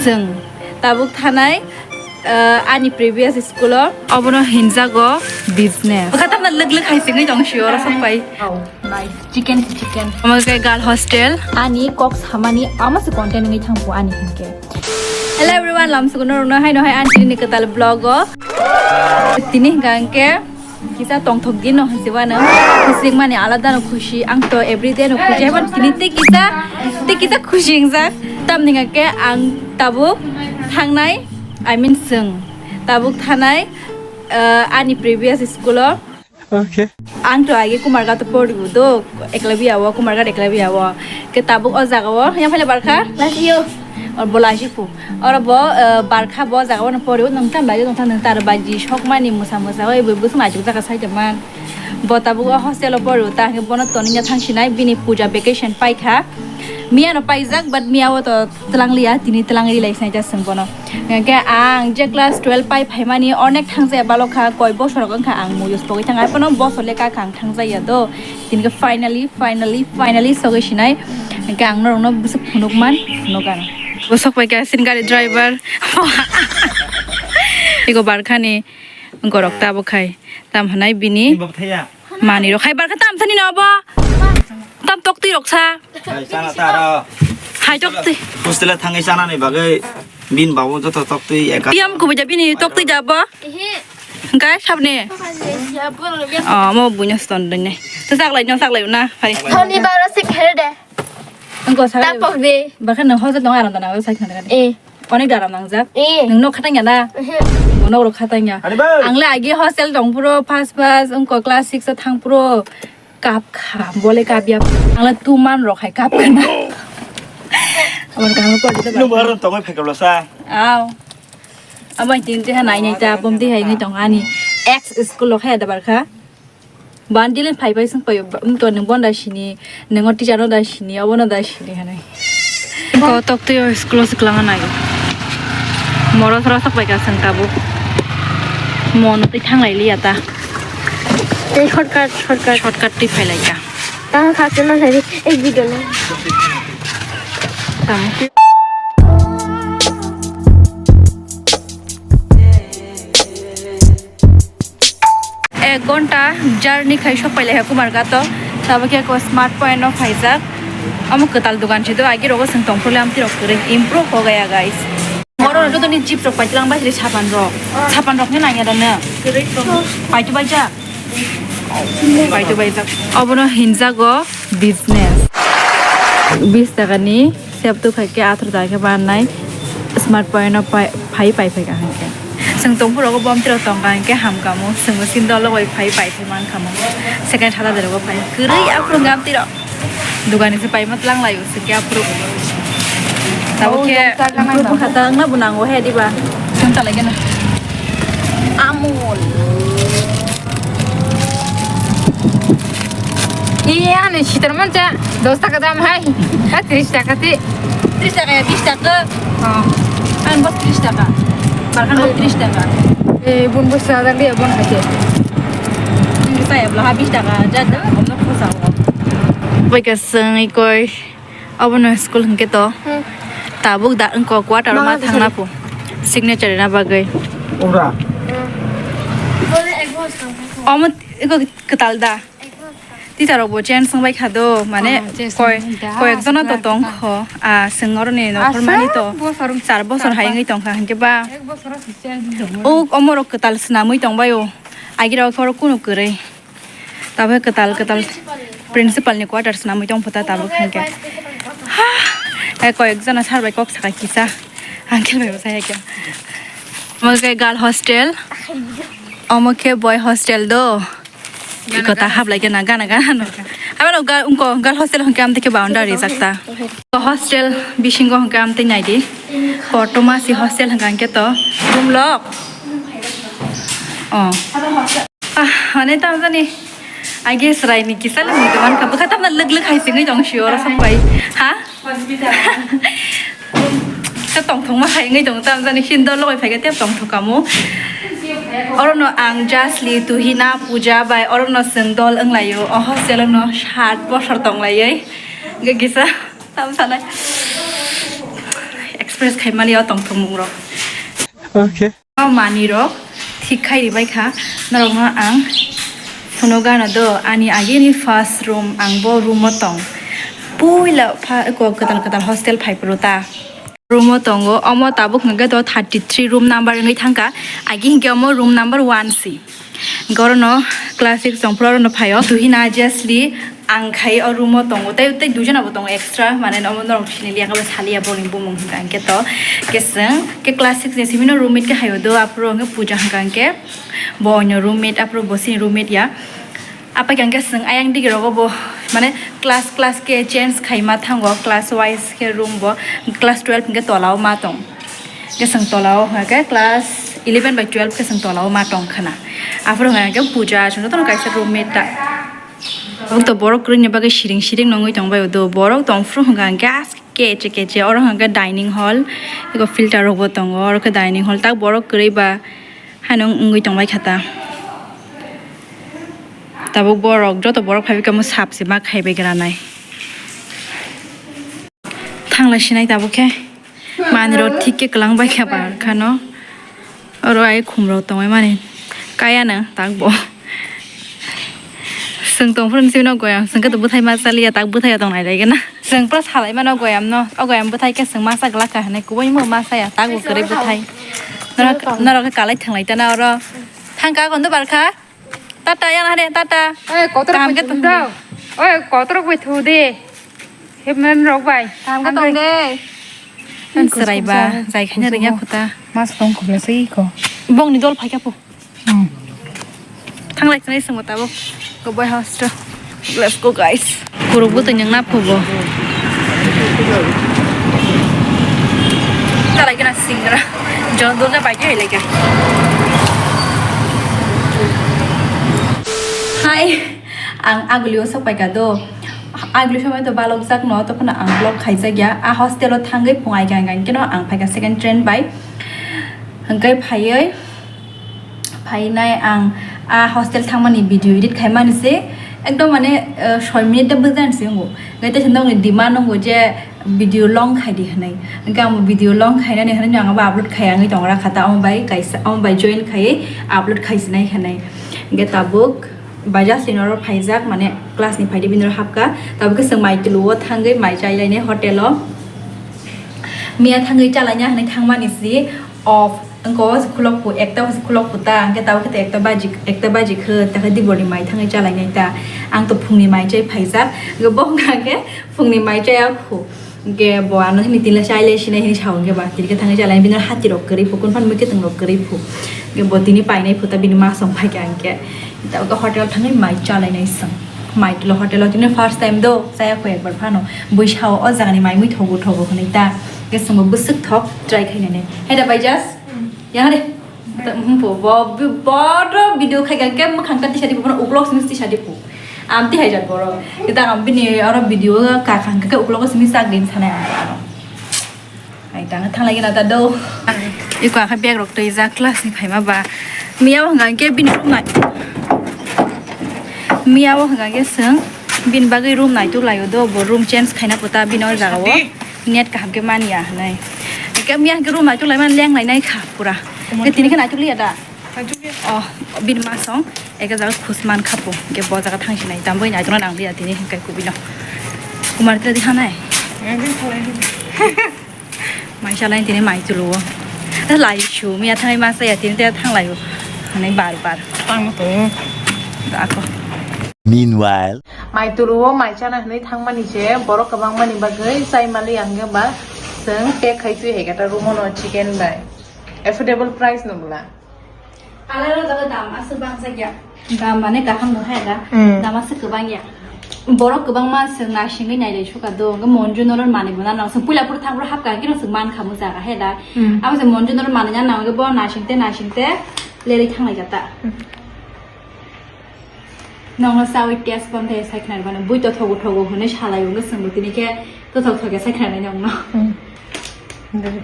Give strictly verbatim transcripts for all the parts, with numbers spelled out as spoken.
Chwng tabuk thanai, ah, ani previous school o. Obono hinjago business. Bwkha tamna lwk lwk hai singwi tong sio oro sok pai. Oh, nice. Chicken, chicken. Omo khe girl hostel. Ani kok samani ama se content wngwi thangpo ani hinkhe. Hello everyone, lamsugo norokno haino hai ani tini kwtal vlog o. Tini hwnkha hinkhe kisa tongthok din no hwnsi mano. Khusi wngmani alada no khusi, ang to everyday no khusi. Haibano tini tei kisa, tei kisa khusi wngjak. Tamni hwnkha khe ang tabuk thangnai, I mean chwng tabuk thanai, ah, ani previous school o. Okay. Ang to age Kumarghat o pori do, Eklavia o, Kumarghat Eklavia o. Khe tabuk o jaga o, yang phale barkha? Last year. Or bo last year pu. Oro bo, eh, barkha bo jaga o pori, nung tam bai, nung tam nung tar bai ji sok mani musa musa, oi bo busung ajuk jaga sai man. Bo tabuk o hostel o pori, ta hwnkhe bono toni nya thang sinai, bini puja vacation pai kha. Miya no paijak, but miya o to twlang liya, tini twlang ri lai sinai ja chwng bono. Hwnkhe ang je class twelve pai phaimani onek thangjaya balok kha, koi bosor wngkha ang mui uspogwi thang, haibano bosor le kha ang thangjaya do. Tini khe finally, finally, finally sogwi sinai. Hwnkhe ang norokno bwswk phunuk man, phunuk ano. Bo sok pai kha sin gari driver. Ego barkhani gorok tabuk khai. Tam hwnai bini. Ni bab thaya. Mani rok hai barkha tam sani no bo. Tam tok twi rok sa. Hai sana ta ro. Hai tok twi. Hostel thangwi sana ni bagwi bin babu joto tok twi eka. Tiam kubuja bini tok twi ja bo. Ehe. Gai sabni. Ehe, ya, bo lo, ya. Oh, mo bunya ston dene. Te sak lai no sak lai na. Hai. Thoni baro se khere de. Engko sa. Tapok de. Barkha no hoja dong aram dana sa khna. Eh. Onek daram nangjak. Eh. Nwng nok khatang ya na? Ehe. Bo nok rok khatang ya. Ani bai. Ang le agi hostel tong phuro, first, first, wngkha class six o thang phuro. Kap kha, bo le kap ya. Ang le two month rok hai kap kha na. Aboni kaham ko dito. Nwng bo aron tongoi phai kabla sa. Aw. Abo tin te ha nai nai ta bom te hai ngai tong ani. Ex school lo kha ya da barkha. Bandilin phai phai sung payo, um, to nwng bonda sini, nwng o teacher no da sini, obo no da sini hanai. Ko tok twi o school o siklang nai. Moro soro sok pai ka sung tabuk. Mon twi thang lai liya ta. Tei shortcut, shortcut. Shortcut twi phai lai ka. Tang kha se ma sai, ek video no. Tamo. Ek ghonta journey khai sok pailai ha Kumarghat o. Tabuk khe ko smart point no phaijak. Omo kwtal dogan se do, agi rogo chwng tongphuru le amtwi rok kwrwi. Improve ho gaya, guys. Oro no joto ni chips rok paitlang bai sri sapan rok. Sapan rok ni nangya da na. Paitu bai jak. Paitu bai jak. Obono hinjago business. Bis taka ni. Sep tu khai khe athro taka khe bannai smart point no pai, phai pai phai ka hwnkhe. Chwng tongphuru rogo bomtwi rok tongkha hwnkhe hamkha mo. Chwngbo sin dolo bai phai pai phai mankha mo. Second hata de rogo phai. Kwrwi aphuru gamtwi rok. Dugani se paima tlang lai usuk ya aphuru. Tabo khe improve kha ta wngna bo nango he diba. Chwng ta lai gana. Amul. Iya, ani sitar mancha dos taka dam hai. Ha, tris taka ti. Tris taka ya, bis taka. Oh. Ang bos tris taka. Barkhan bos tris taka. Eh, bun bos sada dia bun haje. Ini saya belah habis taka. Jaga, om nak kosong. Bai kaseng ikoi. Obono school hwnkhe to. Hmm. Tabuk da wngkha quarter o ma thangna pho. Signature na bagwi. Ura. Omo iko kwtal da. Teacher rok bo change wngbai kha do, mane koi, koi ekjona to tong kho. Ah, chwng oroni nokhor mani to char bosor hai wngwi tong kha hwnkhe ba. O omo rok kwtal swnamwi tong bai o. Agi rok oro kunu kwrwi. Tabuk kwtal, kwtal principal ni quarters namwi tong phuta tabuk hwnkhe. Ha! Hai koi ek jona sir bai kok sakai kisa. Uncle bai bwsai hai khe. Omo khe girl hostel. Omo khe boy hostel do. Iko ta hablai khe na gana gana no. Abo no girl, ungko girl hostel hwnkhe amtwi khe boundary rijak ta. Hostel bisingo hwnkhe amtwi naidi. Kotorma si hostel hwnkha hwnkhe to room lock. Oh. Ah, hane tam jani. I guess rai ni kisa le mui teman ka bwkha tamna lwk lwk hai singwi tong si oro sok bai. Ha? Hospital. Ka tong thok ma hai ngwi tong tam jani sin dol logoi phai ka tep tong thok kamu. Oro no ang Jasli, Tuhina, Puja bai oro no seng dol wng lai o. O hostel no sat bosor tong lai oi. Ga kisa tam sanai. Express khaimani o tongthokmungrok. Okay. O manwirok thik khai ribaikha, norokno ang phunugano do, ani agini first room, ang bo room o tong. Puila pha-, ko-, kwtal kwtal hostel phaiphuru ta. Room o tongo, omo tabuk hwnkhe do thirty three room number wngwi thangkha, agi hinkhe omo room number one si. Hinkhe orono class six tongphuru orono phaio. Duhina Jesli ang khai o room o tongo. Tei, tei duijona bo tongo extra, mane omo norok sini liya khe bo saliya boni bumung hwnkha hinkhe to. Keseng ke class six ni simi no roommate khe haio do, aphuru hwnkhe Puja hwnkha hinkhe bo onyo roommate, aphuru bo sini roommate ya. Apai khe hwnkhe chwng ayang digi rogo bo, mane class, class khe change khaima thango, class wise khe room bo, class twelve hwnkhe tola o ma tong. Khe chwng tola o hwnkhe class eleven bai twelve khe chwng tola o ma tong khna. Aphuru hwnkhe Puja chwng jotono kaisa roommate ta. Tabuk to borok kwrwini bagwi siring siring nongwi tongbai o do. Borok tongphuru hwnkha hwnkhe as keche keche. Oro hwnkha hwnkhe dining hall, eko filter rokbo tongo. Oro khe dining hall, tak borok kwrwi ba haino wngwi tongbai kha ta. Tabuk borok, joto borok phaibai khe omo sap se ma khaibai granai. Thanglai sinai tabuk khe. Manwirok thik khe kwlangbai kha ba khano. Oro ai khumrok tongwi mani. Kayano takbo. Chwng tongphuru sino goyam, chwng khe bwthai ma chaliya, tak bwthai tong nai lai gana. Chwng pura salai mano goyam no, o goyam bwthai khe chwng masa glak kha hinwi kubui mo masa ya, takbo kwrwi bwthai. Norok, norok khe kalai thwnglai tana oro. Thangka kondo barkha. Tata, yang hade, tata. Oi, kotor kaham khe tong. Oi, kotor bai thu de. Hepman rok bai. Kaham khe tong de. Ang serai ba, jai khanya ringya khuta. Mas tong khobla sei ko. Bong ni dol phai kha po. Hmm. Thanglai thanglai swngo tabuk. Go boy house to. Let's go, guys. Kuruk bo twi nang na phubo. Talai gana singra. Jon dol na bai jai lai ka. Hi. Ang aguli o sok pai ka do. Aguli somoi to balok jak no, to phano ang vlog khaijak ya. A hostel o thangwi phung ai ka, ang keno ang phai ka second train bai. Hwnkhe phaiwi phainai ang a hostel thangmani video edit khaimani se ekdom mane, eh, soi minute de bwjan se wngo. Hwnkhe teisa nokni demand wngo je video long khai di hwnwi. Hwnkhe ang video long khainani hwnwi ang abo upload khai wngwi tongra kha ta, omo bai kaisa, omo bai join khaiwi upload khaisinai hwnwi. Hwnkhe tabuk bai just in oro phaijak, mane class ni phaidi bini oro hapka. Tabuk khe chwng mai tulu o thangwi mai chai lainai hotel o. Miya thangwi chalaina hwnwi thangmani si off. Wngkha o se khulok phu, ekta o se khulok phu ta, hwnkhe tabuk khe ekta baji, ekta baji khe, ta khe dibor ni mai thangwi chalainai ta. Ang to phung ni mai chai phaijak, hwnkhe bo hwnkha khe phung ni mai chaya khu. Hwnkhe bo ano hini tila chai le sinai hini sao, hwnkhe ba tini khe thangwi chalai, bini hati rok kwrwi phu, kun phan mui kwtwng rok kwrwi phu. Hwnkhe bo tini painai phu ta, bini ma song phai khe hwnkhe. Tabuk khe hotel thangwi mai chalainai chwng. Mai tulu hotel o tini first time do, chaya khu ekbar phano. Bui sao o jaga ni mai mui thogo thogo hwnwi ta. Hwnkhe chwngbo bwswk thok try khainani. Heda bai just. Yang de. Bo, bo, bo, video khai ka ke makhang ka tisa di, bo uklok simi tisa di pu. Am ti hai jat boro. Kita am bini oro video ka khang ka uklok simi sak din sanai am aro. Ai tang thang lagi na ta do. Iko akha bag rok tei ja class ni phaima ba. Miya o hwnkha ke bini room nai. Miya o hwnkha ke seng bini bagwi room nai tu layo do, bo room change khaina puta bini o jaga o. Net kaham khe manya hwnwi. Hwnkhe miya hwnkhe room naituk laimani leng lainai kha pura. Hwnkhe tini khe naituk liya da? Naituk ya. Oh, bini ma song eke jaga khus man kha po. Hwnkhe bo jaga thang sinai. Tamboi naitukno nang liya tini hwnkhe kubui no. Kumar tila di hanai. Naituk khalai di. Mai salai tini mai tulu o. Lai su miya thangai ma saya tini te thang lai o. Hwnwi bar bar. Tang to. Da ko. Meanwhile. Mai tulu o mai chana hinwi thangmani se borok kwbangmani bagwi chai mali ang ba chwng pack khai twi hai khe ta room o no chicken bai affordable price no bwla. Alai o jaga dam aswk bangsa ya. Dam mane kaham bo hai da. Hmm. Dam aswk kwbang ya. Borok kwbangma chwng naisingwi nailai suka do. Hwnkhe Monju norok manwi bo nang chwng puila phuru thang phuru hapka khe no chwng man kha mo jaga hai da. Hmm. Abo se Monju norok manwi nang bo naising te naising te lerwi thang lai jata. Hmm. Nokno chawi test bom thai sai khna rwmani bui to thogo thogo hwnwi salai o, wngkhe chwngbo tini khe to thok thok khe sai khna nai nokno. Hmm. Dai.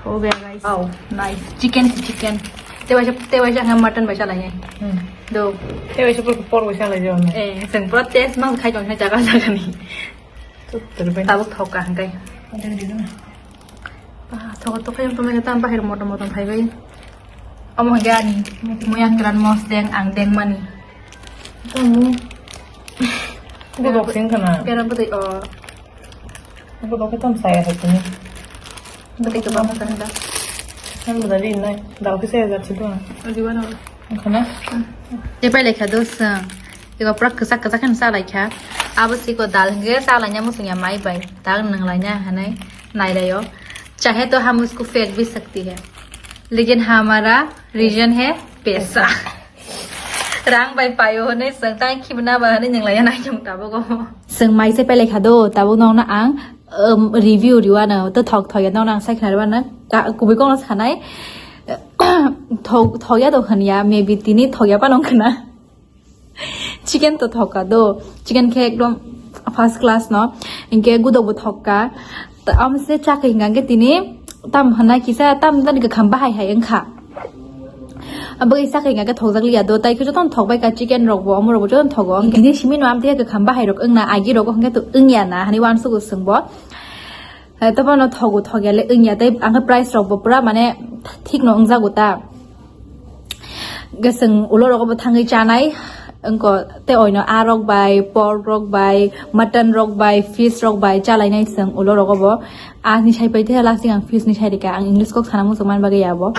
Oh, guys. Wow, nice. Chicken, chicken. Tewaisa, tewaisa ang mutton bai salai. Hmm. Do. Tewaisa por, por bai salai jao na. Eh, seng pro test mang khai jong jaga jaga ni. Tutur bai. Tabuk thok ka hangkai. Ada di mana? Ah, thok thok yang pemai kata bahir moto moto khai bai. Omo hage ani. Muya kran mos deng ang deng mani. Kamu. Gue boxing kana. Kera betul oh. Abo khe tamo saya hai tini. Bwtwi kwbangma kwrwng da. Ang bwdari nai. Dal khe saya jat sido. Adi wano. Khana. Tei pai laikha do swng. Ego pura kwchak kwchak khe cha laikha. Abo siko dal hwnkhe cha laina muchungya mai bai. Dal nwng laina hwnwi nai laio. Chahe to hum usko fake bhi sakti hai. Lekin hamara reason hai paisa. Rang bai paio hwnwi chwng tang khibna ba hwnwi nwng laiya nai chwng tabuk o. Chwng mai se pelai kha do, tabuk nokno ang, um, review riwano, to thok thok ya nokno ang sai khna riwano, ka-, kubui kokno sanai, thok, thok ya do hwn ya, maybe tini thok ya phano wng khna. Chicken to thok ka do, chicken khe ekdom first class no, hinkhe gudok bo thok ka, ta-, amo se chakhe hingka khe tini tam hwnna kisa tam jani kwkham bahai hai wng kha. Abo kaisa khe hingka khe thokjak liya do, tai khe jotono thok bai ka chicken rok bo, omo rok bo jotono thogo. Tini simi no amtwi kwkham bahai rok wngna agi rogo hwnkhe to wngya na hwnwi uansugo chwng bo. Eh, to bono thogo thokya le wngya tei ang khe price rok bo pura mane thik no wngjago ta. Hwnkhe chwng ulo rogo bo thangwi chanai wngko tei oino aa rok bai, pork rok bai, mutton rok bai, fish rok bai chalainai chwng ulo rogo bo. Ani sai pai thaya lasing ang fish ni sai rika, ang English kok sana muchung man bagwi ya bo.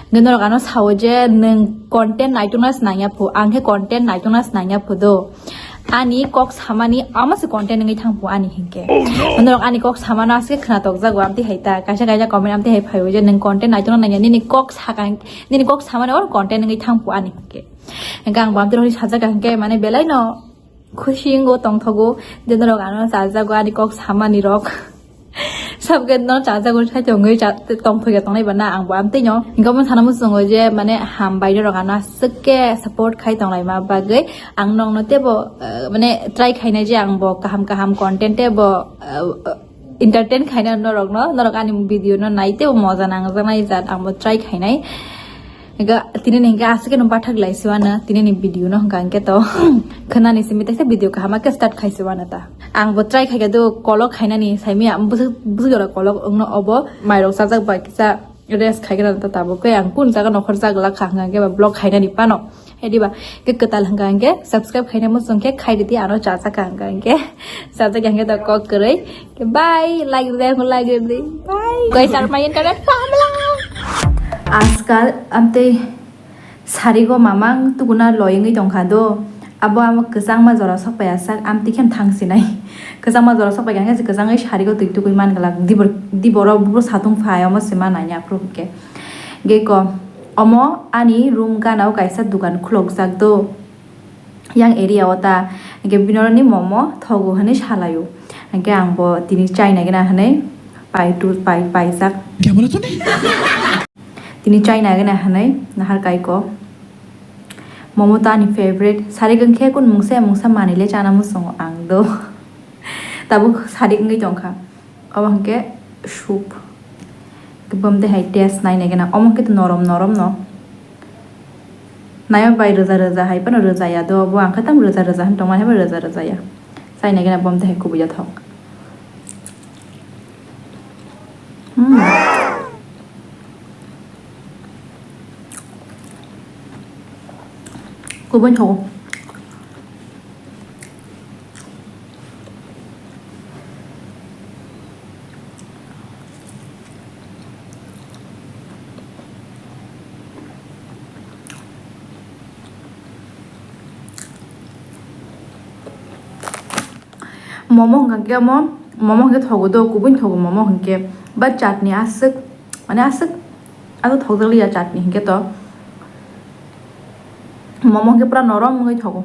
Hwnkhe norok ano sao je nwng content naitokna se nangya phu, ang khe content naitokna se nangya phu do. Ani kok samani ama se content wngwi thang phu ani hinkhe. Norok ani kok samano aswk khwnatok jago amtwi hai ta, kaisa kaisa comment amtwi hai phaio je nwng content naitokna nangya, nini kok sakang, nini kok samani oro content wngwi thang phu ani hinkhe. Hwnkhe ang bo amtwi rokni sajak hinkhe mane belai no khusi wngwi tongthogo je norok ano chajago ani kok samani rok. Sabkhe no chajago sai tongwi cha-, tongthokya tongnai ba na ang bo amtwi no. Hwnkhe omo sana muchungo je mane hambai norok ano aswk khe support khai tonglaima bagwi ang nokno teibo, eh, mane try khainai je ang bo kaham kaham content teibo, eh, entertain khaina norokno, norok ani video no nai teibo moja nangjaknai jat ang bo try khainai. Ega, tini ni hingke aswk no bathak lai siwana, tini ni video no hingka hingke to khwnani simi tekhe video kaham khe start khai siwana ta. Ang bo try khai do kolok khainani saimi ang busuk, busuk jora kolok wngno obo mairok sajak bai kisa rest khai gana ta tabuk khe ang kun jaga nokhor jak la kha hingka hingke ba vlog khainani pano. Hediba ke kwtal hingka hingke subscribe khaina muchung khe khai ridi ano chajak hingka hingke chajak hingke to kok kwrwi. Bye, like rwdi, like rwdi. Bye. Guys, are my internet pamla. Ajkal amtwi sarigo mamang tuguna loyengwi tongkha do. Abo amo kwchangma jora sokpaiya sak amtwi khe thang sinai. Kwchangma jora sokpaikha khe kwchangwi sarigo twi tugwi man glak. Dibor, diboro bubur satung phai omo se manai aphuru hwnkhe. Geko omo ani room gana o kaisa dukan khulokjak do. Yang area o ta, hingke binoroni momo thogo hinui salaio. Hingke ang bo tini chai nai gana hinui pai tu, pai, paijak. Tini chai nai gana hinui nahar kaiko. Momo to ani favorite. Sarik wngkhe kun mungsa mungsa manui le chana muchungo ang do. Tabuk sarik wngwi tongkha. Obo hwnkhe soup. Khe bom de hai taste nai nai gana. Omo hwnkhe norom norom no. Naima bai rwja rwja hai phano rwjaya do. Bo ang khe tamo rwja rwja hwn tongmani hai phano rwja rwjaya. Chai nai gana bom de hai kubui ya thok. Hmm. Kubui thogo. Momo hwnkha khe omo, momo hwnkhe thogo do, kubui thogo momo hwnkhe, ba chutney aswk, mane aswk, aswk thokjak liya chutney hwnkhe to, momo hwnkhe pura norom wngwi thogo.